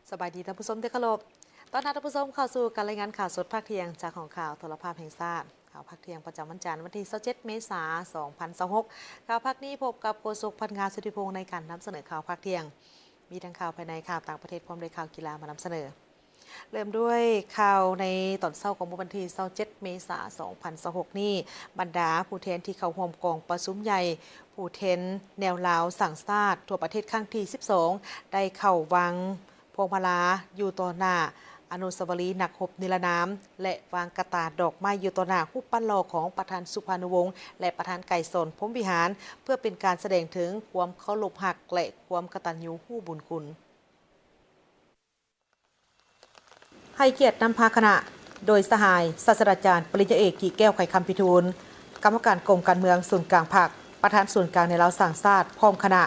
ສະບາຍດີທ່ານຜູ້ຊົມທີ່ເຄົາລົບ. ຕ້ອນຮັບທ່ານຜູ້ຊົມເຂົ້າສູ່ການລາຍງານຂ່າວສົດພາກທ່ຽງຈາກຫ້ອງຂ່າວໂທລະພາບແຫ່ງຊາດ. ຂ່າວພາກທ່ຽງປະຈຳວັນຈັນ ວັນທີຊາວເຈັດ ເມສາ ສອງພັນຊາວຫົກ. ຂ່າວພາກນີ້ພົບກັບໂຄສົກພັນງາ ສຸທິພົງ ໃນການນຳສະເໜີຂ່າວພາກທ່ຽງ. ມີທັງຂ່າວພາຍໃນ, ຂ່າວຕ່າງປະເທດ ພ້ອມດ້ວຍຂ່າວກິລາມານຳສະເໜີ. ເລີ່ມດ້ວຍຂ່າວໃນຕອນເຊົ້າຂອງມື້ວັນທີຊາວເຈັດ ເມສາ ສອງພັນຊາວຫົກນີ້, ບັນດາຜູ້ແທນທີ່ເຂົ້າຮ່ວມກອງປະຊຸມໃຫຍ່ຜູ້ແທນແນວລາວສ້າງຊາດທົ່ວປະເທດຄັ້ງທີສິບສອງ ໄດ້ເຂົ້າວາງພວງມາລາຢູ່ຕໍ່ໜ້າອະນຸສາວະລີນັກຮົບນິລະນາມ ແລະ ວາງກະຕ່າດອກໄມ້ຢູ່ຕໍ່ໜ້າຮູບປັ້ນຫຼໍ່ຂອງປະທານສຸພານຸວົງ ແລະ ປະທານໄກສອນ ພົມວິຫານ ເພື່ອເປັນການສະແດງເຖິງຄວາມເຄົາລົບຮັກ ແລະ ຄວາມກະຕັນຍູຮູ້ບຸນຄຸນ. ໃຫ້ກຽດນຳພາຄະນະ ໂດຍສະຫາຍສາດສະດາຈານປະລິນຍາເອກ ກີແກ້ວ ໄຂຄຳພິທູນ, ກຳມະການກົມການເມືອງສູນກາງພັກ, ປະທານສູນກາງແນວລາວສ້າງຊາດ ພ້ອມຄະນະ.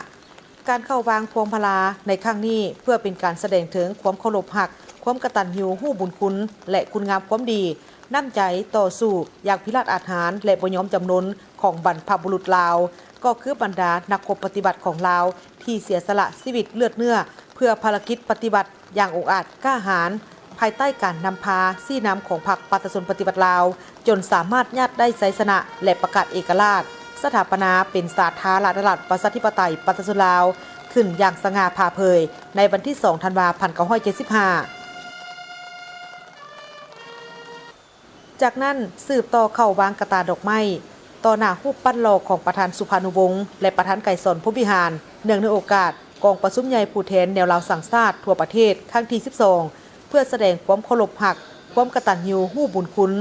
ການເຂົ້າວາງພວງມາລາໃນຄັ້ງນີ້ ເພື່ອເປັນການສະແດງເຖິງຄວາມເຄົາລົບຮັກ, ຄວາມກະຕັນຍູຮູ້ບຸນຄຸນ ແລະ ຄຸນງາມຄວາມດີ, ນ້ຳໃຈຕໍ່ສູ້ຢ່າງພິລາດອາດຫານ ແລະ ບໍ່ຍອມຈຳນົນຂອງບັນພະບຸລຸດລາວ, ກໍຄືບັນດານັກຮົບປະຕິວັດຂອງລາວ ທີ່ເສຍສະຫຼະຊີວິດເລືອດເນື້ອ ເພື່ອພາລະກິດປະຕິວັດຢ່າງອົງອາດກ້າຫານ, ພາຍໃຕ້ການນຳພາຊີ້ນຳຂອງພັກປະຊາຊົນປະຕິວັດລາວ, ຈົນສາມາດຍາດໄດ້ໄຊຊະນະ ແລະ ປະກາດເອກະລາດ, ສະຖາປະນາເປັນສາທາລະນະລັດ ປະຊາທິປະໄຕ ປະຊາຊົນລາວ ຂຶ້ນຢ່າງສະຫງ່າຜ່າເຜີຍ ໃນວັນທີສອງ ທັນວາ ພັນເກົ້າຮ້ອຍເຈັດສິບຫ້າ. ຈາກນັ້ນ ສືບຕໍ່ເຂົ້າວາງກະຕ່າດອກໄມ້ ຕໍ່ໜ້າຮູບປັ້ນຫຼໍ່ຂອງປະທານສຸພານຸວົງ ແລະ ປະທານໄກສອນ ພົມວິຫານ ເນື່ອງໃນໂອກາດກອງປະຊຸມໃຫຍ່ຜູ້ແທນແນວລາວສ້າງຊາດທົ່ວປະເທດຄັ້ງທີສິບສອງ ເພື່ອສະແດງຄວາມເຄົາລົບຮັກ, ຄວາມກະຕັນຍູຮູ້ບຸນຄຸນ,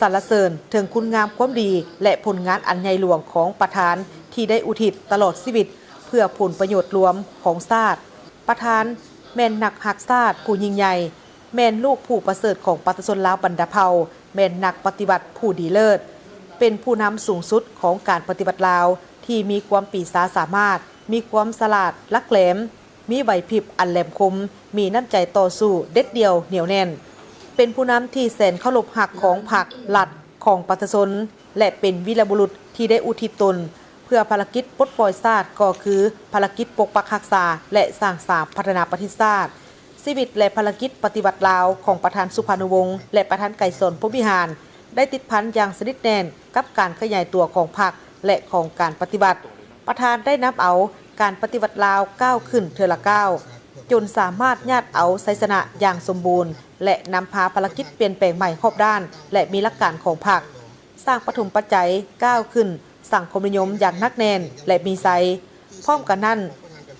ສັນລະເສີນເຖິງຄຸນງາມຄວາມດີ ແລະ ຜົນງານອັນໃຫຍ່ຫຼວງຂອງປະທານ ທີ່ໄດ້ອຸທິດຕະຫຼອດຊີວິດເພື່ອຜົນປະໂຫຍດລວມຂອງຊາດ. ປະທານແມ່ນນັກຮັກຊາດຜູ້ຍິ່ງໃຫຍ່, ແມ່ນລູກຜູ້ປະເສີດຂອງປະຊາຊົນລາວບັນດາເຜົ່າ, ແມ່ນນັກປະຕິວັດຜູ້ດີເລີດ, ເປັນຜູ້ນຳສູງສຸດຂອງການປະຕິວັດລາວ ທີ່ມີຄວາມປີຊາສາມາດ, ມີຄວາມສະຫຼາດຫຼັກແຫຼມ, ມີໄຫວພິບອັນແຫຼມຄົມ, ມີນ້ຳໃຈຕໍ່ສູ້ເດັດດ່ຽວໜຽວແໜ້ນ, ເປັນຜູ້ນຳທີ່ແສນເຄົາລົບຮັກຂອງພັກ, ລັດ, ຂອງປະຊາຊົນ ແລະ ເປັນວີລະບຸລຸດທີ່ໄດ້ອຸທິດຕົນເພື່ອພາລະກິດປົດປ່ອຍຊາດ ກໍຄືພາລະກິດປົກປັກຮັກສາ ແລະ ສ້າງສາພັດທະນາປະເທດຊາດ. ຊີວິດ ແລະ ພາລະກິດປະຕິວັດລາວຂອງປະທານສຸພານຸວົງ ແລະ ປະທານໄກສອນ ພົມວິຫານ ໄດ້ຕິດພັນຢ່າງສະໜິດແໜ້ນກັບການຂະຫຍາຍຕົວຂອງພັກ ແລະ ຂອງການປະຕິວັດ. ປະທານໄດ້ນຳເອົາການປະຕິວັດລາວກ້າວຂຶ້ນເທື່ອລະກ້າວ, ຈົນສາມາດຍາດເອົາໄຊຊະນະຢ່າງສົມບູນ ແລະ ນຳພາພາລະກິດປ່ຽນແປງໃໝ່ຮອບດ້ານ ແລະ ມີຫຼັກການຂອງພັກ, ສ້າງປະຖົມປັດໄຈກ້າວຂຶ້ນສັງຄົມນິຍົມຢ່າງໜັກແໜ້ນ ແລະ ມີໄຊ. ພ້ອມກັນນັ້ນ,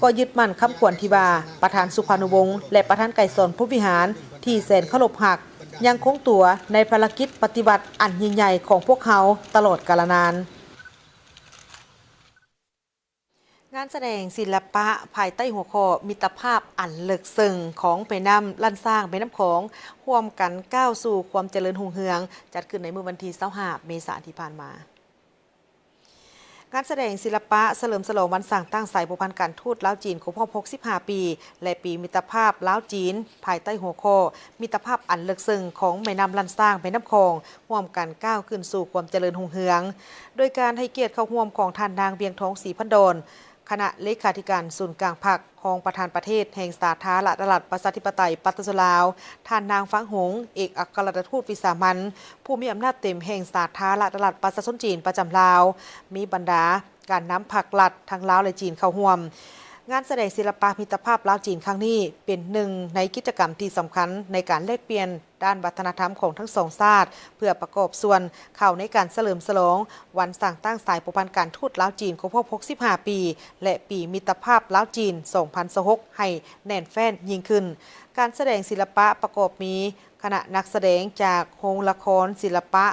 ກໍຍຶດໝັ້ນຄຳຂວັນທີ່ວ່າ ປະທານສຸພານຸວົງ ແລະ ປະທານໄກສອນ ພົມວິຫານ ທີ່ແສນເຄົາລົບຮັກ ຍັງຄົງຕົວໃນພາລະກິດປະຕິວັດອັນຍິ່ງໃຫຍ່ຂອງພວກເຮົາຕະຫຼອດກາລະນານ. ງານສະແດງສິລະປະພາຍໃຕ້ຫົວຂໍ້ ມິດຕະພາບອັນເລິກເຊິ່ງຂອງແມ່ນ້ຳລ້ານຊ້າງ ແມ່ນ້ຳຂອງ ຮ່ວມກັນກ້າວສູ່ຄວາມຈະເລີນຮຸ່ງເຮືອງ ຈັດຂຶ້ນໃນມື້ວັນທີຊາວຫ້າ ເມສາທີ່ຜ່ານມາ. ງານສະແດງສິລະປະສະເຫຼີມສະຫຼອງວັນສ້າງຕັ້ງສາຍພົວພັນການທູດລາວ-ຈີນຄົບຮອບຫົກສິບຫ້າປີ ແລະ ປີມິດຕະພາບລາວ-ຈີນ ພາຍໃຕ້ຫົວຂໍ້ ມິດຕະພາບອັນເລິກເຊິ່ງຂອງແມ່ນ້ຳລ້ານຊ້າງ ແມ່ນ້ຳຂອງ ຮ່ວມກັນກ້າວຂຶ້ນສູ່ຄວາມຈະເລີນຮຸ່ງເຮືອງ ໂດຍການໃຫ້ກຽດເຂົ້າຮ່ວມຂອງທ່ານນາງ ວຽງທອງ ສີພັນດອນ ຄະນະເລຂາທິການສູນກາງພັກ, ຮອງປະທານປະເທດແຫ່ງສາທາລະນະລັດ ປະຊາທິປະໄຕ ປະຊາຊົນລາວ, ທ່ານນາງ ຟາງຫົງ ເອກອັກຄະລັດຖະທູດວິສາມັນ ຜູ້ມີອຳນາດເຕັມແຫ່ງສາທາລະນະລັດ ປະຊາຊົນຈີນ ປະຈຳລາວ, ມີບັນດາການນຳພັກລັດທັງລາວ ແລະ ຈີນເຂົ້າຮ່ວມ. ງານສະແດງສິລະປະມິດຕະພາບລາວ-ຈີນຄັ້ງນີ້ ເປັນໜຶ່ງໃນກິດຈະກຳທີ່ສຳຄັນໃນການແລກປ່ຽນ ດ້ານວັດທະນະທຳຂອງທັງສອງຊາດ ເພື່ອປະກອບສ່ວນເຂົ້າໃນການສະເຫຼີມສະຫຼອງວັນສ້າງຕັ້ງສາຍພົວພັນການທູດລາວ-ຈີນຄົບຮອບຫົກສິບຫ້າປີ ແລະ ປີມິດຕະພາບລາວ-ຈີນ ສອງພັນຊາວຫົກ ໃຫ້ແໜ້ນແຟ້ນຍິ່ງຂຶ້ນ. ການສະແດງສິລະປະປະກອບມີຄະນະນັກສະແດງຈາກໂຮງລະຄອນສິລະປະ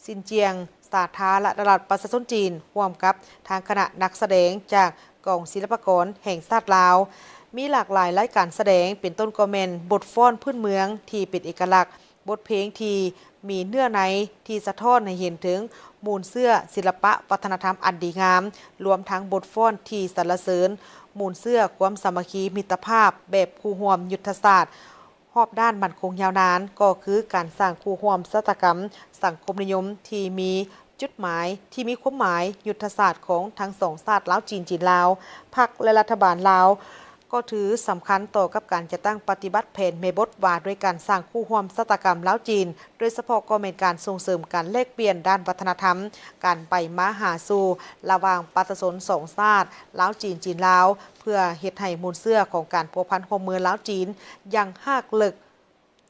ຊິນຈຽງ ສາທາລະນະລັດປະຊາຊົນຈີນ ຮ່ວມກັບທາງຄະນະນັກສະແດງຈາກກອງສິລະປາກອນແຫ່ງຊາດລາວ. ມີຫຼາກຫຼາຍລາຍການສະແດງ ເປັນຕົ້ນກໍແມ່ນບົດຟ້ອນພື້ນເມືອງທີ່ເປັນເອກະລັກ, ບົດເພງທີ່ມີເນື້ອໃນທີ່ສະທ້ອນໃຫ້ເຫັນເຖິງມູນເຊື້ອສິລະປະວັດທະນະທຳອັນດີງາມ, ລວມທັງບົດຟ້ອນທີ່ສັນລະເສີນມູນເຊື້ອຄວາມສາມັກຄີມິດຕະພາບແບບຄູ່ຮ່ວມຍຸດທະສາດ ຮອບດ້ານໝັ້ນຄົງຍາວນານ ກໍຄືການສ້າງຄູ່ຮ່ວມຊະຕາກຳສັງຄົມນິຍົມທີ່ມີຈຸດໝາຍ ທີ່ມີຄວາມໝາຍຍຸດທະສາດຂອງທັງສອງຊາດລາວ-ຈີນ, ຈີນ-ລາວ, ພັກ ແລະ ລັດຖະບານລາວ ກໍຖືສຳຄັນຕໍ່ກັບການຈັດຕັ້ງປະຕິບັດແຜນແມ່ບົດວ່າດ້ວຍການສ້າງຄູ່ຮ່ວມຊະຕາກຳລາວ-ຈີນ, ໂດຍສະເພາະກໍແມ່ນການສົ່ງເສີມການແລກປ່ຽນດ້ານວັດທະນະທຳ, ການໄປມາຫາສູ່ລະຫວ່າງປະຊາຊົນສອງຊາດ ລາວ-ຈີນ, ຈີນ-ລາວ, ເພື່ອເຮັດໃຫ້ມູນເຊື້ອຂອງການພົວພັນຮ່ວມມືລາວ-ຈີນຍັງຮາກເລິກ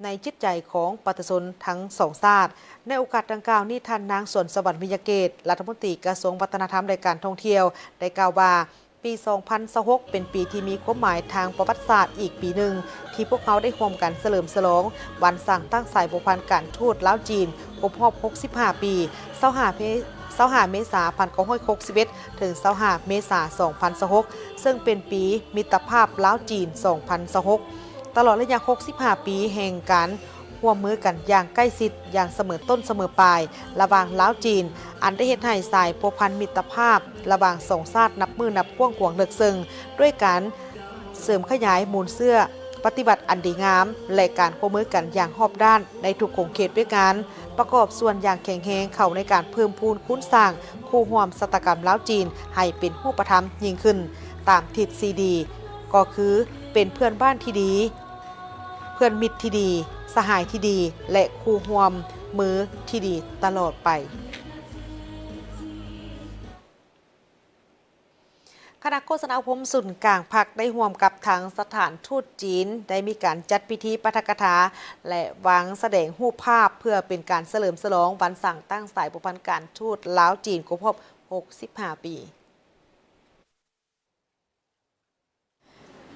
ໃນຈິດໃຈຂອງປະຊາຊົນທັງສອງຊາດ. ໃນໂອກາດດັ່ງກ່າວນີ້, ທ່ານນາງ ສວນສະຫວັນ ວິຍະເກດ, ລັດຖະມົນຕີກະຊວງວັດທະນະທຳ ແລະ ການທ່ອງທ່ຽວ ໄດ້ກ່າວວ່າ ປີສອງພັນຊາວຫົກ ເປັນປີທີ່ມີຄວາມໝາຍທາງປະຫວັດສາດອີກປີໜຶ່ງ ທີ່ພວກເຮົາໄດ້ຮ່ວມກັນສະເຫຼີມສະຫຼອງວັນສ້າງຕັ້ງສາຍພົວພັນການທູດລາວ-ຈີນ ຄົບຮອບຫົກສິບຫ້າປີ, ຊາວຫ້າ ເມ ຊາວຫ້າ ເມສາ ພັນເກົ້າຮ້ອຍຫົກສິບເອັດ ເຖິງ ຊາວຫ້າ ເມສາ ສອງພັນຊາວຫົກ ເຊິ່ງເປັນປີມິດຕະພາບລາວ-ຈີນ ສອງພັນຊາວຫົກ. ຕະຫຼອດໄລຍະຫົກສິບຫ້າປີແຫ່ງການຮ່ວມມືກັນຢ່າງໃກ້ຊິດ, ຢ່າງສະເໝີຕົ້ນສະເໝີປາຍ ລະຫວ່າງລາວ-ຈີນ, ອັນໄດ້ເຮັດໃຫ້ສາຍພົວພັນມິດຕະພາບລະຫວ່າງສອງຊາດນັບມື້ນັບກວ້າງຂວາງເລິກເຊິ່ງ, ດ້ວຍການເສີມຂະຫຍາຍມູນເຊື້ອປະຕິວັດອັນດີງາມ ແລະ ການຮ່ວມມືກັນຢ່າງຮອບດ້ານໃນທຸກຂົງເຂດວຽກງານ, ປະກອບສ່ວນຢ່າງແຂງແຮງເຂົ້າໃນການເພີ່ມພູນຄູນສ້າງຄູ່ຮ່ວມຊະຕາກຳລາວ-ຈີນໃຫ້ເປັນຮູບປະທຳຍິ່ງຂຶ້ນ ຕາມທິດສີ່ດີ ກໍຄື ເປັນເພື່ອນບ້ານທີ່ດີ, ເພື່ອນມິດທີ່ດີ, ສະຫາຍທີ່ດີ ແລະ ຄູ່ຮ່ວມມືທີ່ດີຕະຫຼອດໄປ. ຄະນະໂຄສະນາອົບຮົມສູນກາງພັກ ໄດ້ຮ່ວມກັບທາງສະຖານທູດຈີນ ໄດ້ມີການຈັດພິທີປາຖະກະຖາ ແລະ ວາງສະແດງຮູບພາບ ເພື່ອເປັນການສະເຫຼີມສະຫຼອງວັນສ້າງຕັ້ງສາຍພົວພັນການທູດລາວ-ຈີນ ຄົບຮອບຫົກສິບຫ້າປີ.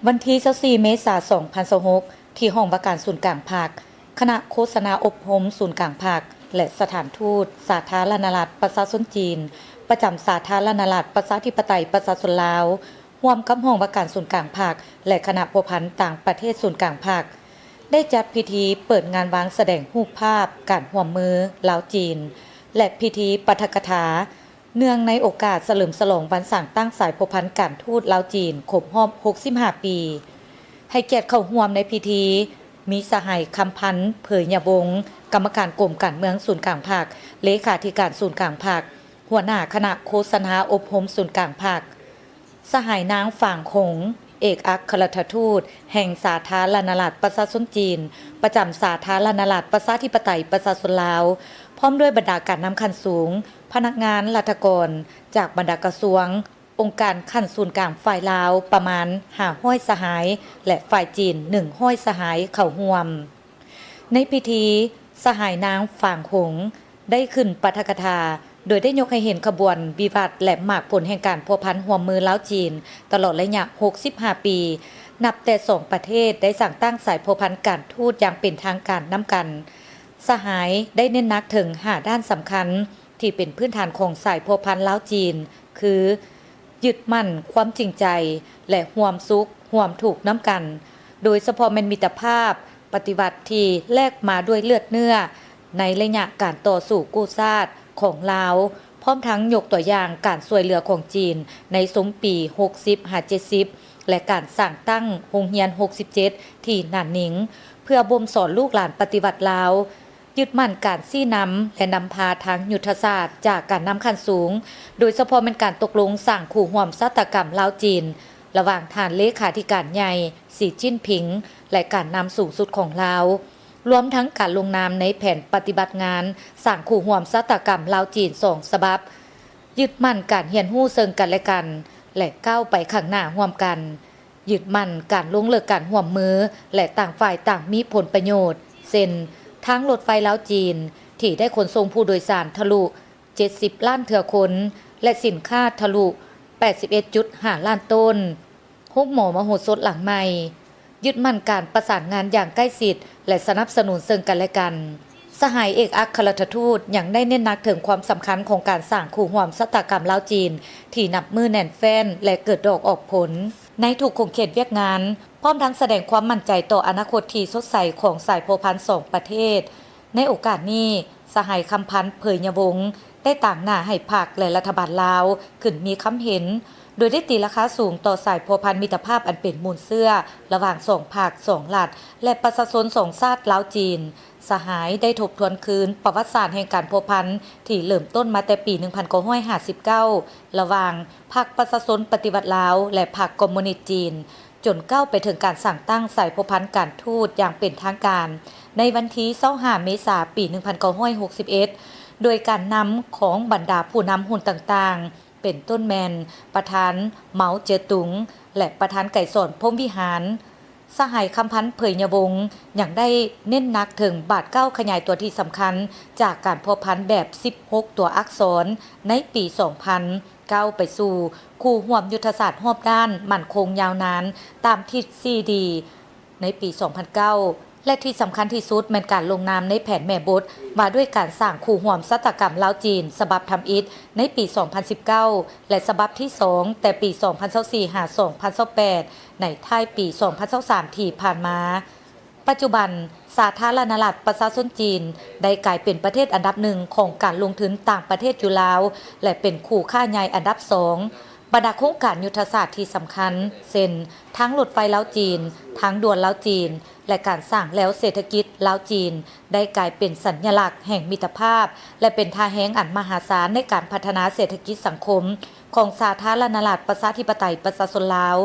ວັນທີຊາວສີ່ ເມສາ ສອງພັນຊາວຫົກ ທີ່ຫ້ອງວ່າການສູນກາງພັກ, ຄະນະໂຄສະນາອົບຮົມສູນກາງພັກ ແລະ ສະຖານທູດສາທາລະນະລັດປະຊາຊົນຈີນ ປະຈຳສາທາລະນະລັດປະຊາທິປະໄຕປະຊາຊົນລາວ ຮ່ວມກັບຫ້ອງວ່າການສູນກາງພັກ ແລະ ຄະນະພົວພັນຕ່າງປະເທດສູນກາງພັກ ໄດ້ຈັດພິທີເປີດງານວາງສະແດງຮູບພາບການຮ່ວມມືລາວ-ຈີນ ແລະ ພິທີປາຖະກະຖາ ເນື່ອງໃນໂອກາດສະເຫຼີມສະຫຼອງວັນສ້າງຕັ້ງສາຍພົວພັນການທູດລາວ-ຈີນ ຄົບຮອບຫົກສິບຫ້າປີ. ໃຫ້ກຽດເຂົ້າຮ່ວມໃນພິທີ ມີສະຫາຍ ຄຳພັນ ເຜີຍຍະວົງ, ກຳມະການກົມການເມືອງສູນກາງພັກ, ເລຂາທິການສູນກາງພັກ, ຫົວໜ້າຄະນະໂຄສະນາອົບຮົມສູນກາງພັກ, ສະຫາຍນາງ ຝາງ ຫົງ, ເອກອັກຄະລັດຖະທູດແຫ່ງສາທາລະນະລັດປະຊາຊົນຈີນ ປະຈຳສາທາລະນະລັດປະຊາທິປະໄຕປະຊາຊົນລາວ, ພ້ອມດ້ວຍບັນດາການນຳຂັ້ນສູງ, ພະນັກງານລັດຖະກອນຈາກບັນດາກະຊວງ, ອົງການຂັ້ນສູນກາງຝ່າຍລາວປະມານຫ້າຮ້ອຍສະຫາຍ ແລະ ຝ່າຍຈີນໜຶ່ງຮ້ອຍສະຫາຍເຂົ້າຮ່ວມ. ໃນພິທີ ສະຫາຍນາງ ຝາງ ຫົງ ໄດ້ຂຶ້ນປາຖະກະຖາ ໂດຍໄດ້ຍົກໃຫ້ເຫັນຂະບວນວິວັດ ແລະ ໝາກຜົນແຫ່ງການພົວພັນຮ່ວມມືລາວ-ຈີນ ຕະຫຼອດໄລຍະຫົກສິບຫ້າປີ ນັບແຕ່ສອງປະເທດໄດ້ສ້າງຕັ້ງສາຍພົວພັນການທູດຢ່າງເປັນທາງການນຳກັນ. ສະຫາຍໄດ້ເນັ້ນໜັກເຖິງຫ້າດ້ານສຳຄັນ ທີ່ເປັນພື້ນຖານຂອງສາຍພົວພັນລາວ-ຈີນ ຄື ຍຶດໝັ້ນຄວາມຈິງໃຈ ແລະ ຮ່ວມສຸກຮ່ວມທຸກນຳກັນ, ໂດຍສະເພາະແມ່ນມິດຕະພາບປະຕິວັດທີ່ແລກມາດ້ວຍເລືອດເນື້ອໃນໄລຍະການຕໍ່ສູ້ກູ້ຊາດຂອງລາວ, ພ້ອມທັງຍົກຕົວຢ່າງການຊ່ວຍເຫຼືອຂອງຈີນໃນຊຸມປີຫົກສິບຫາເຈັດສິບ ແລະ ການສ້າງຕັ້ງໂຮງຮຽນຫົກສິບເຈັດທີ່ໜານນິງ ເພື່ອບົ່ມສອນລູກຫຼານປະຕິວັດລາວ. ຍຶດໝັ້ນການຊີ້ນຳ ແລະ ນຳພາທາງຍຸດທະສາດຈາກການນຳຂັ້ນສູງ, ໂດຍສະເພາະແມ່ນການຕົກລົງສ້າງຄູ່ຮ່ວມຊະຕາກຳລາວ-ຈີນ ລະຫວ່າງທ່ານເລຂາທິການໃຫຍ່ ສີ ຈິ້ນຜິງ ແລະ ການນຳສູງສຸດຂອງລາວ, ລວມທັງການລົງນາມໃນແຜນປະຕິບັດງານສ້າງຄູ່ຮ່ວມຊະຕາກຳລາວ-ຈີນສອງສະບັບ, ຍຶດໝັ້ນການຮຽນຮູ້ເຊິ່ງກັນແລະກັນ ແລະ ກ້າວໄປຂ້າງໜ້າຮ່ວມກັນ. ຍຶດໝັ້ນການລົງເລິກການຮ່ວມມື ແລະ ຕ່າງຝ່າຍຕ່າງມີຜົນປະໂຫຍດ ເຊັ່ນ ທາງລົດໄຟລາວ-ຈີນ ທີ່ໄດ້ຂົນສົ່ງຜູ້ໂດຍສານທະລຸເຈັດສິບລ້ານເທື່ອຄົນ ແລະ ສິນຄ້າທະລຸແປດສິບເອັດຈຸດຫ້າລ້ານໂຕນ, ໂຮງໝໍມະໂຫສົດຫຼັງໃໝ່, ຍຶດໝັ້ນການປະສານງານຢ່າງໃກ້ຊິດ ແລະ ສະໜັບສະໜູນເຊິ່ງກັນແລະກັນ. ສະຫາຍເອກອັກຄະລັດຖະທູດຍັງໄດ້ເນັ້ນໜັກເຖິງຄວາມສຳຄັນຂອງການສ້າງຄູ່ຮ່ວມຊະຕາກຳລາວ-ຈີນ ທີ່ນັບມື້ແໜ້ນແຟ້ນ ແລະ ເກີດດອກອອກຜົນໃນທຸກຂົງເຂດວຽກງານ, ພ້ອມທັງສະແດງຄວາມໝັ້ນໃຈຕໍ່ອະນາຄົດທີ່ສົດໃສຂອງສາຍພົວພັນສອງປະເທດ. ໃນໂອກາດນີ້, ສະຫາຍ ຄຳພັນ ເຜີຍຍະວົງ ໄດ້ຕາງໜ້າໃຫ້ພັກ ແລະ ລັດຖະບານລາວ ຂຶ້ນມີຄຳເຫັນ, ໂດຍໄດ້ຕີລາຄາສູງຕໍ່ສາຍພົວພັນມິດຕະພາບອັນເປັນມູນເຊື້ອລະຫວ່າງສອງພັກ, ສອງລັດ ແລະ ປະຊາຊົນສອງຊາດລາວ-ຈີນ. ສະຫາຍໄດ້ທົບທວນຄືນປະຫວັດສາດແຫ່ງການພົວພັນທີ່ເລີ່ມຕົ້ນມາແຕ່ປີໜຶ່ງພັນເກົ້າຮ້ອຍຫ້າສິບເກົ້າ ລະຫວ່າງພັກປະຊາຊົນປະຕິວັດລາວ ແລະ ພັກຄອມມູນິດຈີນ, ຈົນກ້າວໄປເຖິງການສ້າງຕັ້ງສາຍພົວພັນການທູດຢ່າງເປັນທາງການ ໃນວັນທີຊາວຫ້າເມສາ ປີໜຶ່ງພັນເກົ້າຮ້ອຍຫົກສິບເອັດ ໂດຍການນຳຂອງບັນດາຜູ້ນຳຮຸ່ນຕ່າງໆ ເປັນຕົ້ນແມ່ນປະທານເມົາເຈຕຸງ ແລະ ປະທານໄກສອນ ພົມວິຫານ. ສະຫາຍ ຄຳພັນ ເຜີຍຍະວົງ ຍັງໄດ້ເນັ້ນໜັກເຖິງບາດກ້າວຂະຫຍາຍຕົວທີ່ສຳຄັນ ຈາກການພົວພັນແບບສິບຫົກຕົວອັກສອນໃນປີສອງພັນເກົ້າ ໄປສູ່ຄູ່ຮ່ວມຍຸດທະສາດຮອບດ້ານໝັ້ນຄົງຍາວນານ ຕາມທິດສີ່ດີ ໃນປີສອງພັນເກົ້າ ແລະ ທີ່ສຳຄັນທີ່ສຸດແມ່ນການລົງນາມໃນແຜນແມ່ບົດວ່າດ້ວຍການສ້າງຄູ່ຮ່ວມຊະຕາກຳລາວ-ຈີນ ສະບັບທຳອິດ ໃນປີສອງພັນສິບເກົ້າ ແລະ ສະບັບທີສອງ ແຕ່ປີສອງພັນຊາວສີ່ ຫາ ສອງພັນຊາວແປດ ໃນທ້າຍປີສອງພັນຊາວສາມທີ່ຜ່ານມາ. ປັດຈຸບັນ ສາທາລະນະລັດປະຊາຊົນຈີນ ໄດ້ກາຍເປັນປະເທດອັນດັບໜຶ່ງຂອງການລົງທຶນຕ່າງປະເທດຢູ່ລາວ ແລະ ເປັນຄູ່ຄ້າໃຫຍ່ອັນດັບສອງ. ບັນດາໂຄງການຍຸດທະສາດທີ່ສຳຄັນ ເຊັ່ນ ທາງລົດໄຟລາວ-ຈີນ, ທາງດ່ວນລາວ-ຈີນ ແລະ ການສ້າງແລວເສດຖະກິດລາວ-ຈີນ ໄດ້ກາຍເປັນສັນຍະລັກແຫ່ງມິດຕະພາບ ແລະ ເປັນທ່າແຮງອັນມະຫາສານໃນການພັດທະນາເສດຖະກິດສັງຄົມຂອງສາທາລະນະລັດປະຊາທິປະໄຕປະຊາຊົນລາວ.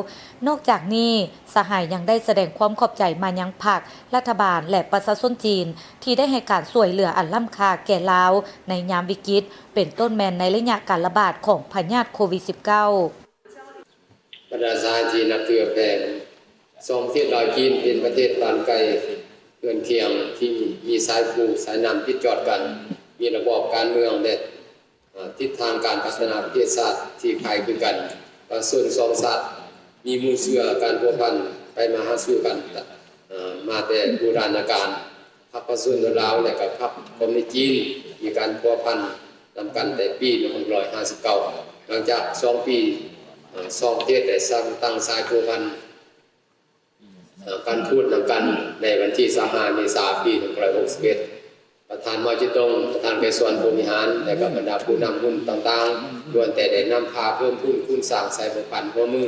ນອກຈາກນີ້, ສະຫາຍຍັງໄດ້ສະແດງຄວາມຂອບໃຈມາຍັງພັກ, ລັດຖະບານ ແລະ ປະຊາຊົນຈີນ ທີ່ໄດ້ໃຫ້ການຊ່ວຍເຫຼືອອັນລ້ຳຄ່າແກ່ລາວໃນຍາມວິກິດ, ເປັນຕົ້ນແມ່ນໃນໄລຍະການລະບາດຂອງພະຍາດໂຄວິດສິບເກົ້າ. ບັນດາສະຫາຍທີ່ນັບຖືຮັກແພງ, ສອງປະເທດລາວ-ຈີນເປັນປະເທດບ້ານໃກ້ເຮືອນຄຽງທີ່ມີສາຍພູສາຍນ້ຳຕິດຈອດກັນ, ມີລະບອບການເມືອງ ແລະ ທິດທາງການພັດທະນາປະເທດຊາດທີ່ຄ້າຍຄືກັນ. ປະຊາຊົນສອງຊາດມີມູນເຊື້ອການພົວພັນໄປມາຫາສູ່ກັນ ມາແຕ່ບູຮານນະການ. ພັກປະຊາຊົນລາວ ແລະ ກະພັກຄອມມູນິດຈີນ ມີການພົວພັນນຳກັນແຕ່ປີໜຶ່ງພັນເກົ້າຮ້ອຍຫ້າສິບເກົ້າ. ຫຼັງຈາກສອງປີ, ສອງປະເທດໄດ້ສ້າງຕັ້ງສາຍພົວພັນ ເອີ ການທູດນຳກັນໃນວັນທີຊາວຫ້າເມສາ ປີໜຶ່ງພັນເກົ້າຮ້ອຍຫົກສິບເອັດ. ປະທານເມົາເຈຕຸງ, ປະທານໄກສອນ ພົມວິຫານ ແລະ ກະບັນດາຜູ້ນຳຮຸ່ນຕ່າງໆ ລ້ວນແຕ່ໄດ້ນຳພາເພີ່ມພູນຄູນສ້າງສາຍພົວພັນຮ່ວມມື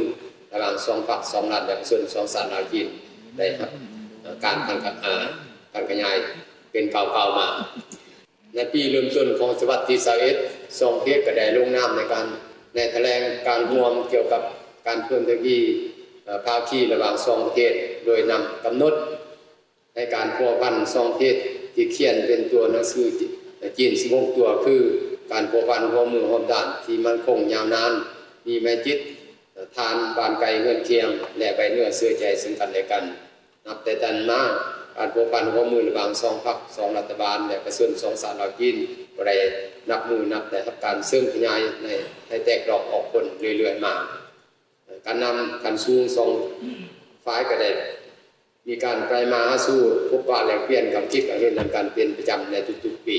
ລະຫວ່າງສອງພັກສອງລັດ ແລະ ປະຊາຊົນສອງຊາດລາວ-ຈີນ ໄດ້ຮັບ ເອີ ການພັນຂະ ເອີ ພັນຂະຫຍາຍເປັນກ້າວໆມາ. ໃນປີເລີ່ມຕົ້ນຂອງສະຕະວັດທີຊາວເອັດ ສອງປະເທດກໍໄດ້ລົງນາມໃນການ ໃນຖະແຫຼງການຮ່ວມກ່ຽວກັບການເພີ່ມທະວີ ເອີ ພາຄີລະຫວ່າງສອງປະເທດ ໂດຍນຳກຳນົດໃຫ້ການພົວພັນສອງປະເທດທີ່ຂຽນເປັນຕົວໜັງສືຈີນສິບຫົກຕົວ ຄື ການພົວພັນຮ່ວມມືຮອບດ້ານທີ່ໝັ້ນຄົງຍາວນານ, ມີໄມຕີ ເອີ ທານບ້ານໃກ້ເຮືອນຄຽງ ແລະ ໄວ້ເນື້ອເຊື່ອໃຈເຊິ່ງກັນແລະກັນ. ນັບແຕ່ນັ້ນມາ, ການພົວພັນຮ່ວມມືລະຫວ່າງສອງພັກສອງລັດຖະບານ ແລະ ປະຊາຊົນສອງຊາດລາວ-ຈີນ ກໍໄດ້ນັບມື້ນັບໄດ້ຮັບການເສີມຂະຫຍາຍໃນ ໃຫ້ແຕກດອກອອກຜົນເລື້ອຍໆມາ. ການນຳຂັ້ນສູງສອງຝ່າຍກໍໄດ້ມີການໄປມາຫາສູ່, ພົບປະແລກປ່ຽນຄຳຄິດຄຳເຫັນນຳກັນເປັນປະຈຳໃນທຸກໆປີ.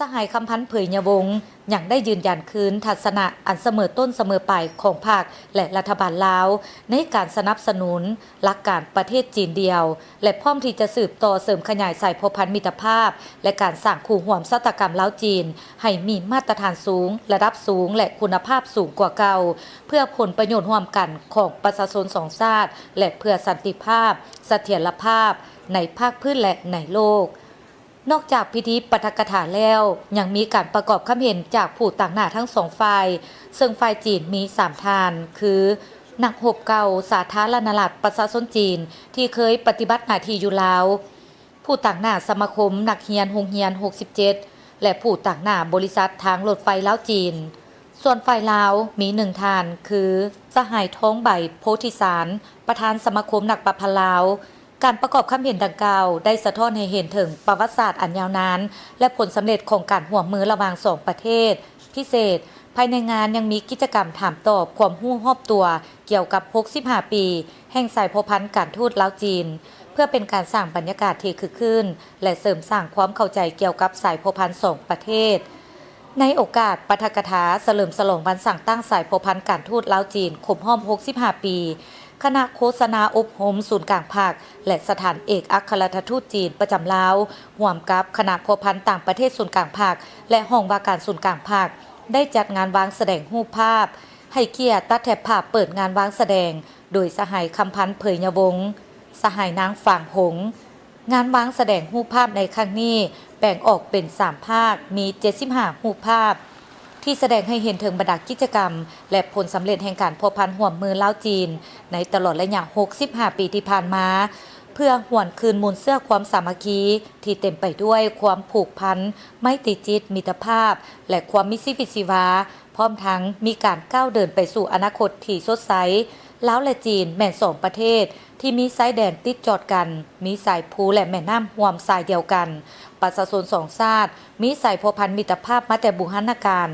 ສະຫາຍ ຄຳພັນ ເຜີຍຍະວົງ ຍັງໄດ້ຢືນຢັນຄືນທັດສະນະອັນສະເໝີຕົ້ນສະເໝີປາຍຂອງພັກ ແລະ ລັດຖະບານລາວ ໃນການສະໜັບສະໜູນຫຼັກການປະເທດຈີນດຽວ ແລະ ພ້ອມທີ່ຈະສືບຕໍ່ເສີມຂະຫຍາຍສາຍພົວພັນມິດຕະພາບ ແລະ ການສ້າງຄູ່ຮ່ວມຊະຕາກຳລາວ-ຈີນ ໃຫ້ມີມາດຕະຖານສູງ, ລະດັບສູງ ແລະ ຄຸນນະພາບສູງກວ່າເກົ່າ, ເພື່ອຜົນປະໂຫຍດຮ່ວມກັນຂອງປະຊາຊົນສອງຊາດ ແລະ ເພື່ອສັນຕິພາບ, ສະຖຽນລະພາບໃນພາກພື້ນ ແລະ ໃນໂລກ. ນອກຈາກພິທີປາຖະກະຖາແລ້ວ, ຍັງມີການປະກອບຄຳເຫັນຈາກຜູ້ຕາງໜ້າທັງສອງຝ່າຍ, ເຊິ່ງຝ່າຍຈີນມີສາມທ່ານ ຄື ນັກຮົບເກົ່າສາທາລະນະລັດປະຊາຊົນຈີນ ທີ່ເຄີຍປະຕິບັດໜ້າທີ່ຢູ່ລາວ, ຜູ້ຕາງໜ້າສະມາຄົມນັກຮຽນໂຮງຮຽນຫົກສິບເຈັດ ແລະ ຜູ້ຕາງໜ້າບໍລິສັດທາງລົດໄຟລາວ-ຈີນ. ສ່ວນຝ່າຍລາວມີໜຶ່ງທ່ານ ຄື ສະຫາຍ ທອງໃບ ໂພທິສານ ປະທານສະມາຄົມນັກປະພັນລາວ. ການປະກອບຄຳເຫັນດັ່ງກ່າວ ໄດ້ສະທ້ອນໃຫ້ເຫັນເຖິງປະຫວັດສາດອັນຍາວນານ ແລະ ຜົນສຳເລັດຂອງການຮ່ວມມືລະຫວ່າງສອງປະເທດ, ພິເສດ, ພາຍໃນງານຍັງມີກິດຈະກຳຖາມຕອບຄວາມຮູ້ຮອບຕົວກ່ຽວກັບຫົກສິບຫ້າປີແຫ່ງສາຍພົວພັນການທູດລາວ-ຈີນ, ເພື່ອເປັນການສ້າງບັນຍາກາດທີ່ຄຶກຄື້ນ ແລະ ເສີມສ້າງຄວາມເຂົ້າໃຈກ່ຽວກັບສາຍພົວພັນສອງປະເທດ. ໃນໂອກາດປາຖະກະຖາສະເຫຼີມສະຫຼອງວັນສ້າງຕັ້ງສາຍພົວພັນການທູດລາວ-ຈີນຄົບຮອບຫົກສິບຫ້າປີ, ຄະນະໂຄສະນາອົບຮົມສູນກາງພັກ ແລະ ສະຖານເອກອັກຄະລັດຖະທູດຈີນປະຈຳລາວ ຮ່ວມກັບຄະນະພົວພັນຕ່າງປະເທດສູນກາງພັກ ແລະ ຫ້ອງວ່າການສູນກາງພັກ ໄດ້ຈັດງານວາງສະແດງຮູບພາບ ໃຫ້ກຽດຕັດແຖບພາບເປີດງານວາງສະແດງ ໂດຍສະຫາຍ ຄຳພັນ ເຜີຍຍະວົງ, ສະຫາຍ ນາງ ຝາງຫົງ. ງານວາງສະແດງຮູບພາບໃນຄັ້ງນີ້ແບ່ງອອກເປັນສາມພາກ, ມີເຈັດສິບຫ້າຮູບພາບ. ທີ່ສະແດງໃຫ້ເຫັນເຖິງບັນດາກິດຈະກຳ ແລະ ຜົນສຳເລັດແຫ່ງການພົວພັນຮ່ວມມືລາວ-ຈີນ ໃນຕະຫຼອດໄລຍະຫົກສິບຫ້າປີທີ່ຜ່ານມາ, ເພື່ອຫວນຄືນມູນເຊື້ອຄວາມສາມັກຄີທີ່ເຕັມໄປດ້ວຍຄວາມຜູກພັນ, ໄມຕີຈິດ, ມິດຕະພາບ ແລະ ຄວາມມີຊີວິດຊີວາ, ພ້ອມທັງມີການກ້າວເດີນໄປສູ່ອະນາຄົດທີ່ສົດໃສ. ລາວ ແລະ ຈີນ ແມ່ນສອງປະເທດທີ່ມີຊາຍແດນຕິດຈອດກັນ, ມີສາຍພູ ແລະ ແມ່ນ້ຳຮ່ວມສາຍດຽວກັນ. ປະຊາຊົນສອງຊາດ ມີສາຍພົວພັນມິດຕະພາບມາແຕ່ບູຮານນະການ.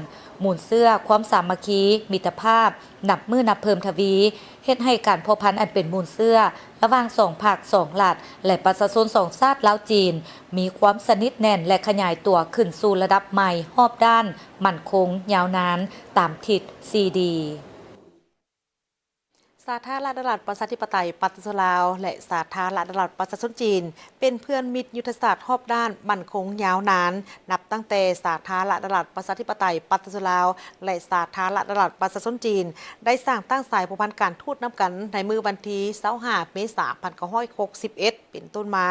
ມູນເຊື້ອຄວາມສາມັກຄີ, ມິດຕະພາບ ນັບມື້ນັບເພີ່ມທະວີ, ເຮັດໃຫ້ການພົວພັນອັນເປັນມູນເຊື້ອລະຫວ່າງສອງພັກ, ສອງລັດ ແລະ ປະຊາຊົນສອງຊາດລາວ-ຈີນ ມີຄວາມສະໜິດແໜ້ນ ແລະ ຂະຫຍາຍຕົວຂຶ້ນສູ່ລະດັບໃໝ່ຮອບດ້ານ, ໝັ້ນຄົງ, ຍາວນານ, ຕາມທິດສີ່ດີ. ສາທາລະນະລັດ ປະຊາທິປະໄຕ ປະຊາຊົນລາວ ແລະ ສາທາລະນະລັດ ປະຊາຊົນຈີນ ເປັນເພື່ອນມິດຍຸດທະສາດຮອບດ້ານ, ໝັ້ນຄົງ, ຍາວນານ, ນັບຕັ້ງແຕ່ສາທາລະນະລັດ ປະຊາທິປະໄຕ ປະຊາຊົນລາວ ແລະ ສາທາລະນະລັດ ປະຊາຊົນຈີນ ໄດ້ສ້າງຕັ້ງສາຍພົວພັນການທູດນຳກັນໃນມື້ວັນທີຊາວຫ້າ ເມສາ ພັນເກົ້າຮ້ອຍຫົກສິບເອັດ ເປັນຕົ້ນມາ.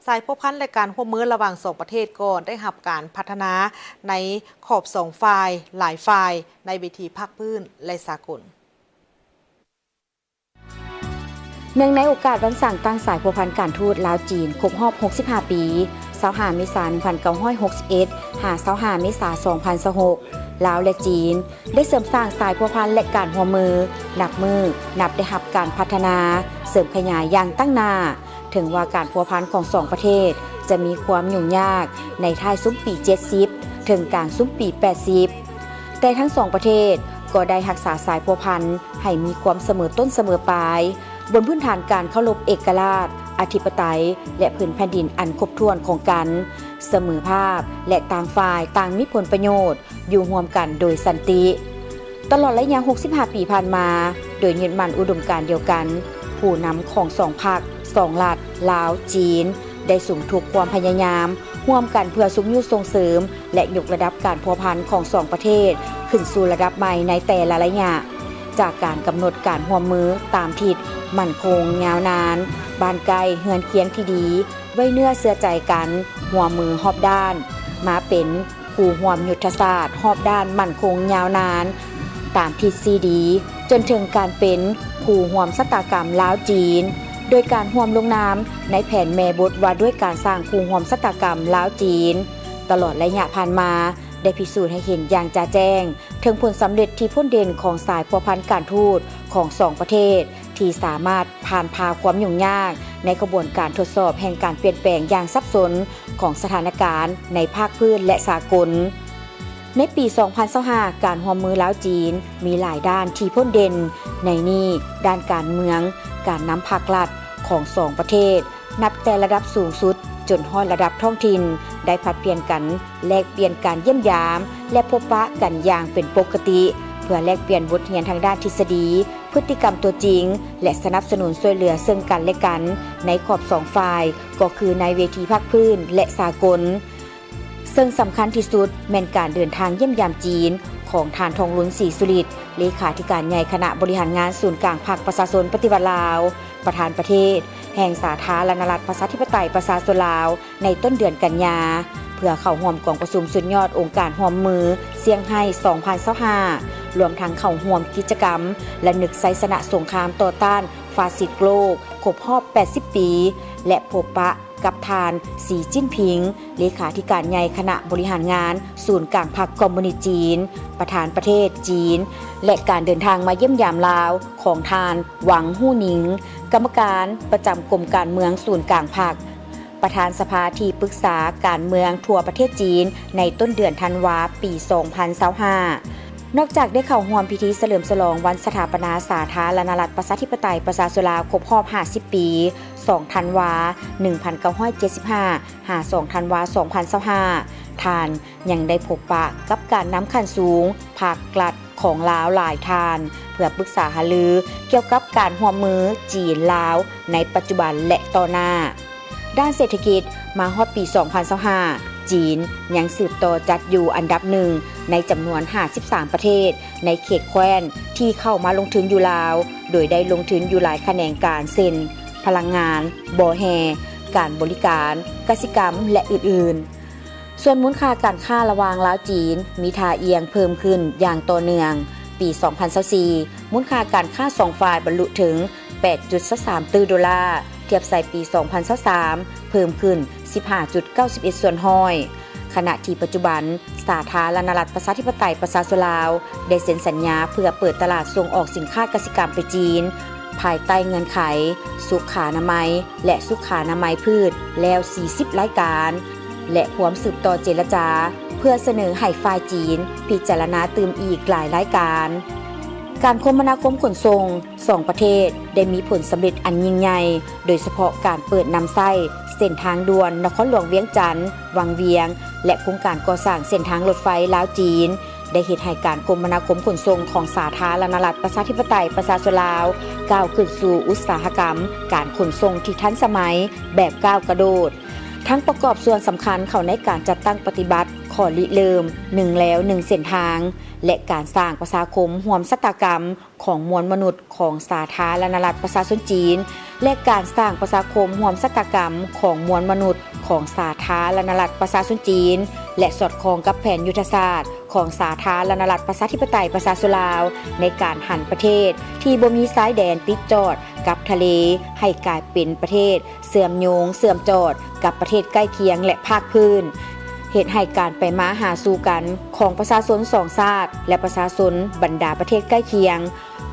ສາຍພົວພັນ ແລະ ການຮ່ວມມືລະຫວ່າງສອງປະເທດກໍໄດ້ຮັບການພັດທະນາໃນຂອບສອງຝ່າຍ, ຫຼາຍຝ່າຍ ໃນເວທີພາກພື້ນ ແລະ ສາກົນ. ເນື່ອງໃນໂອກາດວັນສ້າງຕັ້ງສາຍພົວພັນການທູດລາວ-ຈີນ ຄົບຮອບຫົກສິບຫ້າປີ, ຊາວຫ້າ ເມສາ ໜຶ່ງພັນເກົ້າຮ້ອຍຫົກສິບເອັດ ຫາ ຊາວຫ້າ ເມສາ ສອງພັນຊາວຫົກ ລາວ ແລະ ຈີນ ໄດ້ເສີມສ້າງສາຍພົວພັນ ແລະ ການຮ່ວມມື ນັບມື້ນັບໄດ້ຮັບການພັດທະນາ, ເສີມຂະຫຍາຍຢ່າງຕັ້ງໜ້າ. ເຖິງວ່າການພົວພັນຂອງສອງປະເທດຈະມີຄວາມຫຍຸ້ງຍາກໃນທ້າຍຊຸມປີເຈັດສິບ ເຖິງກາງຊຸມປີແປດສິບ, ແຕ່ທັງສອງປະເທດກໍໄດ້ຮັກສາສາຍພົວພັນໃຫ້ມີຄວາມສະເໝີຕົ້ນສະເໝີປາຍ, ບົນພື້ນຖານການເຄົາລົບເອກະລາດ, ອະທິປະໄຕ ແລະ ພື້ນແຜ່ນດິນອັນຄົບຖ້ວນຂອງກັນ, ສະເໝີພາບ ແລະ ຕ່າງຝ່າຍຕ່າງມີຜົນປະໂຫຍດ ຢູ່ຮ່ວມກັນໂດຍສັນຕິ. ຕະຫຼອດໄລຍະຫົກສິບຫ້າປີຜ່ານມາ, ໂດຍຍຶດໝັ້ນອຸດົມການດຽວກັນ, ຜູ້ນຳຂອງສອງພັກ, ສອງລັດ, ລາວ, ຈີນ ໄດ້ສຸມທຸກຄວາມພະຍາຍາມຮ່ວມກັນເພື່ອຊຸກຍູ້ສົ່ງເສີມ ແລະ ຍົກລະດັບການພົວພັນຂອງສອງປະເທດຂຶ້ນສູ່ລະດັບໃໝ່ໃນແຕ່ລະໄລຍະ, ຈາກການກຳນົດການຮ່ວມມືຕາມທິດໝັ້ນຄົງຍາວນານ, ບ້ານໃກ້ເຮືອນຄຽງທີ່ດີ, ໄວ້ເນື້ອເຊື່ອໃຈກັນ, ຮ່ວມມືຮອບດ້ານ, ມາເປັນ ຄູ່ຮ່ວມຍຸດທະສາດຮອບດ້ານໝັ້ນຄົງຍາວນານ ຕາມທິດສີ່ດີ ຈົນເຖິງການເປັນຄູ່ຮ່ວມຊະຕາກຳລາວ-ຈີນ ໂດຍການຮ່ວມລົງນາມໃນແຜນແມ່ບົດວ່າດ້ວຍການສ້າງຄູ່ຮ່ວມຊະຕາກຳລາວ-ຈີນ ຕະຫຼອດໄລຍະຜ່ານມາ ໄດ້ພິສູດໃຫ້ເຫັນຢ່າງຈະແຈ້ງເຖິງຜົນສຳເລັດທີ່ພົ້ນເດັ່ນຂອງສາຍພົວພັນການທູດຂອງສອງປະເທດ ທີ່ສາມາດຜ່ານຜ່າຄວາມຫຍຸ້ງຍາກໃນຂະບວນການທົດສອບແຫ່ງການປ່ຽນແປງຢ່າງສັບສົນຂອງສະຖານະການໃນພາກພື້ນ ແລະ ສາກົນ. ໃນປີສອງພັນຊາວຫ້າ ການຮ່ວມມືລາວ-ຈີນມີຫຼາຍດ້ານທີ່ພົ້ນເດັ່ນ, ໃນນີ້ ດ້ານການເມືອງ, ການນຳພາກລັດຂອງສອງປະເທດ ນັບແຕ່ລະດັບສູງສຸດຈົນຮອດລະດັບທ້ອງຖິ່ນ ໄດ້ຜັດປ່ຽນກັນ ແລກປ່ຽນການຢ້ຽມຢາມ ແລະ ພົບປະກັນຢ່າງເປັນປົກກະຕິ ເພື່ອແລກປ່ຽນບົດຮຽນທາງດ້ານທິດສະດີ, ພຶດຕິກຳຕົວຈິງ ແລະ ສະໜັບສະໜູນຊ່ວຍເຫຼືອເຊິ່ງກັນ ແລະ ກັນ ໃນຂອບສອງຝ່າຍ ກໍຄືໃນເວທີພາກພື້ນ ແລະ ສາກົນ. ເຊິ່ງສຳຄັນທີ່ສຸດແມ່ນການເດີນທາງຢ້ຽມຢາມຈີນຂອງທ່ານ ທອງລຸນ ສີສຸລິດ ເລຂາທິການໃຫຍ່ຄະນະບໍລິຫານງານສູນກາງພັກປະຊາຊົນປະຕິວັດລາວ, ປະທານປະເທດແຫ່ງສາທາລະນະລັດ ປະຊາທິປະໄຕ ປະຊາຊົນລາວ ໃນຕົ້ນເດືອນກັນຍາ ເພື່ອເຂົ້າຮ່ວມກອງປະຊຸມສຸດຍອດອົງການຮ່ວມມືຊຽງໄຮ້ ສອງພັນຊາວຫ້າ ລວມທັງເຂົ້າຮ່ວມກິດຈະກຳລະນຶກໄຊຊະນະສົງຄາມຕໍ່ຕ້ານຟາຊິດໂລກຄົບຮອບແປດສິບປີ ແລະ ພົບປະ ກັບທ່ານ ສີ ຈິ້ນຜິງ ເລຂາທິການໃຫຍ່ຄະນະບໍລິຫານງານສູນກາງພັກຄອມມູນິດຈີນ, ປະທານປະເທດຈີນ ແລະ ການເດີນທາງມາຢ້ຽມຢາມລາວຂອງທ່ານ ຫວັງ ຫູ່ໜິງ ກຳມະການປະຈຳກົມການເມືອງສູນກາງພັກ, ປະທານສະພາທີ່ປຶກສາການເມືອງທົ່ວປະເທດຈີນ ໃນຕົ້ນເດືອນທັນວາ ປີສອງພັນຊາວຫ້າ. ນອກຈາກໄດ້ເຂົ້າຮ່ວມພິທີສະເຫຼີມສະຫຼອງວັນສະຖາປະນາສາທາລະນະລັດ ປະຊາທິປະໄຕ ປະຊາຊົນລາວ ຄົບຮອບຫ້າສິບປີ ສອງທັນວາ ໜຶ່ງພັນເກົ້າຮ້ອຍເຈັດສິບຫ້າ ຫາ ສອງທັນວາ ສອງພັນຊາວຫ້າ ທ່ານຍັງໄດ້ພົບປະກັບການນຳຂັ້ນສູງພາກລັດຂອງລາວຫຼາຍທ່ານ ເພື່ອປຶກສາຫາລືກ່ຽວກັບການຮ່ວມມືຈີນ-ລາວໃນປັດຈຸບັນ ແລະ ຕໍ່ໜ້າ. ດ້ານເສດຖະກິດ, ມາຮອດປີສອງພັນຊາວຫ້າ ຈີນຍັງສືບຕໍ່ຈັດຢູ່ອັນດັບໜຶ່ງໃນຈຳນວນຫ້າສິບສາມປະເທດໃນເຂດແຄວ້ນທີ່ເຂົ້າມາລົງທຶນຢູ່ລາວ, ໂດຍໄດ້ລົງທຶນຢູ່ຫຼາຍຂະແໜງການ ເຊັ່ນ ພະລັງງານ, ບໍ່ແຮ່, ການບໍລິການ, ກະສິກຳ ແລະ ອື່ນໆ. ສ່ວນມູນຄ່າການຄ້າລະຫວ່າງລາວ-ຈີນ ມີທ່າອ່ຽງເພີ່ມຂຶ້ນຢ່າງຕໍ່ເນື່ອງ. ປີສອງພັນຊາວສີ່ ມູນຄ່າການຄ້າສອງຝ່າຍບັນລຸເຖິງແປດຈຸດຊາວສາມຕື້ໂດລາ, ທຽບໃສ່ປີສອງພັນຊາວສາມ ເພີ່ມຂຶ້ນສິບຫ້າຈຸດເກົ້າສິບເອັດສ່ວນຮ້ອຍ. ຂະນະທີ່ປັດຈຸບັນ ສາທາລະນະລັດປະຊາທິປະໄຕປະຊາຊົນລາວ ໄດ້ເຊັນສັນຍາເພື່ອເປີດຕະຫຼາດສົ່ງອອກສິນຄ້າກະສິກຳໄປຈີນ ພາຍໃຕ້ເງື່ອນໄຂສຸຂານະໄມ ແລະ ສຸຂານະໄມພືດແລ້ວສີ່ສິບລາຍການ ແລະ ພວມສືບຕໍ່ເຈລະຈາ ເພື່ອສະເໜີໃຫ້ຝ່າຍຈີນພິຈາລະນາຕື່ມອີກຫຼາຍລາຍການ. ການຄົມມະນາຄົມຂົນສົ່ງສອງປະເທດໄດ້ມີຜົນສຳເລັດອັນຍິ່ງໃຫຍ່, ໂດຍສະເພາະການເປີດນຳໃຊ້ເສັ້ນທາງດ່ວນນະຄອນຫຼວງວຽງຈັນ ວັງວຽງ ແລະ ໂຄງການກໍ່ສ້າງເສັ້ນທາງລົດໄຟລາວ-ຈີນ ໄດ້ເຮັດໃຫ້ການຄົມມະນາຄົມຂົນສົ່ງຂອງສາທາລະນະລັດປະຊາທິປະໄຕປະຊາຊົນລາວ ກ້າວຂຶ້ນສູ່ອຸດສາຫະກຳການຂົນສົ່ງທີ່ທັນສະໄໝແບບກ້າວກະໂດດ, ທັງປະກອບສ່ວນສຳຄັນເຂົ້າໃນການຈັດຕັ້ງປະຕິບັດຂໍ້ລິເລີ່ມໜຶ່ງແລວໜຶ່ງເສັ້ນທາງ ແລະ ການສ້າງປະຊາຄົມຮ່ວມຊະຕາກຳຂອງມວນມະນຸດຂອງສາທາລະນະລັດປະຊາຊົນຈີນ ແລະ ການສ້າງປະຊາຄົມຮ່ວມຊະຕາກຳຂອງມວນມະນຸດຂອງສາທາລະນະລັດປະຊາຊົນຈີນ ແລະ ສອດຄ່ອງກັບແຜນຍຸດທະສາດຂອງສາທາລະນະລັດປະຊາທິປະໄຕປະຊາຊົນລາວ ໃນການຫັນປະເທດທີ່ບໍ່ມີຊາຍແດນຕິດຈອດກັບທະເລ ໃຫ້ກາຍເປັນປະເທດເຊື່ອມໂຍງເຊື່ອມຈອດກັບປະເທດໃກ້ຄຽງ ແລະ ພາກພື້ນ, ເຮັດໃຫ້ການໄປມາຫາສູ່ກັນຂອງປະຊາຊົນສອງຊາດ ແລະ ປະຊາຊົນບັນດາປະເທດໃກ້ຄຽງ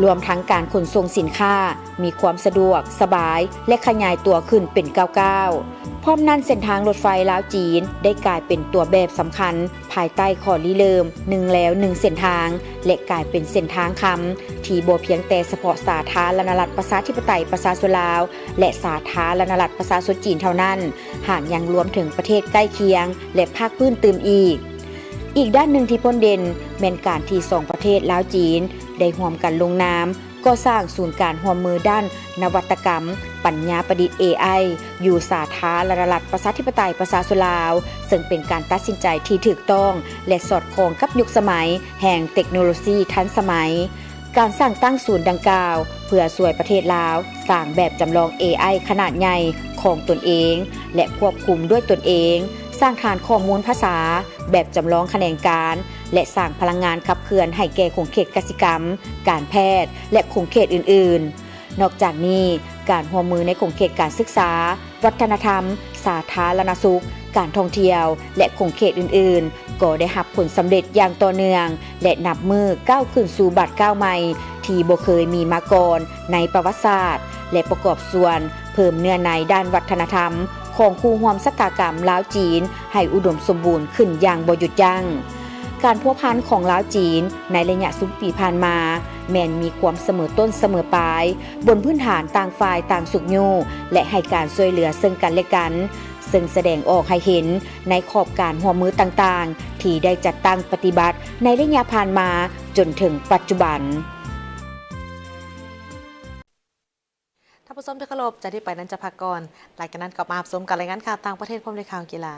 ລວມທັງການຂົນສົ່ງສິນຄ້າມີຄວາມສະດວກສະບາຍ ແລະ ຂະຫຍາຍຕົວຂຶ້ນເປັນກ້າວໆ. ພ້ອມນັ້ນ, ເສັ້ນທາງລົດໄຟລາວ-ຈີນ ໄດ້ກາຍເປັນຕົວແບບສຳຄັນພາຍໃຕ້ຂໍ້ລິເລີ່ມໜຶ່ງແລວໜຶ່ງເສັ້ນທາງ ແລະ ກາຍເປັນເສັ້ນທາງຄຳ ທີ່ບໍ່ພຽງແຕ່ສະເພາະສາທາລະນະລັດປະຊາທິປະໄຕປະຊາຊົນລາວ ແລະ ສາທາລະນະລັດປະຊາຊົນຈີນເທົ່ານັ້ນ, ຫາກຍັງລວມເຖິງປະເທດໃກ້ຄຽງ ແລະ ພາກພື້ນຕື່ມອີກ. ອີກດ້ານໜຶ່ງທີ່ພົ້ນເດັ່ນ ແມ່ນການທີ່ສອງປະເທດລາວ-ຈີນ ໄດ້ຮ່ວມກັນລົງນາມ ກໍ່ສ້າງສູນການຮ່ວມມືດ້ານນະວັດຕະກຳ ປັນຍາປະດິດ ເອໄອ ຢູ່ສາທາລະນະລັດປະຊາທິປະໄຕປະຊາຊົນລາວ, ເຊິ່ງເປັນການຕັດສິນໃຈທີ່ຖືກຕ້ອງ ແລະ ສອດຄ່ອງກັບຍຸກສະໄໝແຫ່ງເຕັກໂນໂລຊີທັນສະໄໝ. ການສ້າງຕັ້ງສູນດັ່ງກ່າວ ເພື່ອຊ່ວຍປະເທດລາວສ້າງແບບຈຳລອງ ເອໄອ ຂະໜາດໃຫຍ່ຂອງຕົນເອງ ແລະ ຄວບຄຸມດ້ວຍຕົນເອງ, ສ້າງຖານຂໍ້ມູນພາສາແບບຈຳລອງຂະແໜງການ ແລະ ສ້າງພະລັງງານຂັບເຄື່ອນໃຫ້ແກ່ຂົງເຂດກະສິກຳ, ການແພດ ແລະ ຂົງເຂດອື່ນໆ. ນອກຈາກນີ້, ການຮ່ວມມືໃນຂົງເຂດການສຶກສາ, ວັດທະນະທຳ, ສາທາລະນະສຸກ, ການທ່ອງທ່ຽວ ແລະ ຂົງເຂດອື່ນໆ ກໍໄດ້ຮັບຜົນສຳເລັດຢ່າງຕໍ່ເນື່ອງ ແລະ ນັບມື້ກ້າວຂຶ້ນສູ່ບາດກ້າວໃໝ່ທີ່ບໍ່ເຄີຍມີມາກ່ອນໃນປະຫວັດສາດ ແລະ ປະກອບສ່ວນເພີ່ມເນື້ອໃນດ້ານວັດທະນະທຳຂອງຄູ່ຮ່ວມຊະຕາກຳລາວ-ຈີນ ໃຫ້ອຸດົມສົມບູນຂຶ້ນຢ່າງບໍ່ຢຸດຢັ້ງ. ການພົວພັນຂອງລາວ-ຈີນໃນໄລຍະສິບປີຜ່ານມາ ແມ່ນມີຄວາມສະເໝີຕົ້ນສະເໝີປາຍ, ບົນພື້ນຖານຕ່າງຝ່າຍຕ່າງຊຸກຍູ້ ແລະ ໃຫ້ການຊ່ວຍເຫຼືອເຊິ່ງກັນແລະກັນ, ເຊິ່ງສະແດງອອກໃຫ້ເຫັນໃນຂອບການຮ່ວມມືຕ່າງໆ ທີ່ໄດ້ຈັດຕັ້ງປະຕິບັດໃນໄລຍະຜ່ານມາຈົນເຖິງປັດຈຸບັນ. ທ່ານຜູ້ຊົມທີ່ເຄົາລົບ, ຈາກນີ້ໄປນັ້ນຈະພັກກ່ອນ, ຫຼັງຈາກນັ້ນກັບມາຮັບຊົມການລາຍງານຂ່າວຕ່າງປະເທດພ້ອມດ້ວຍຂ່າວກິລາ.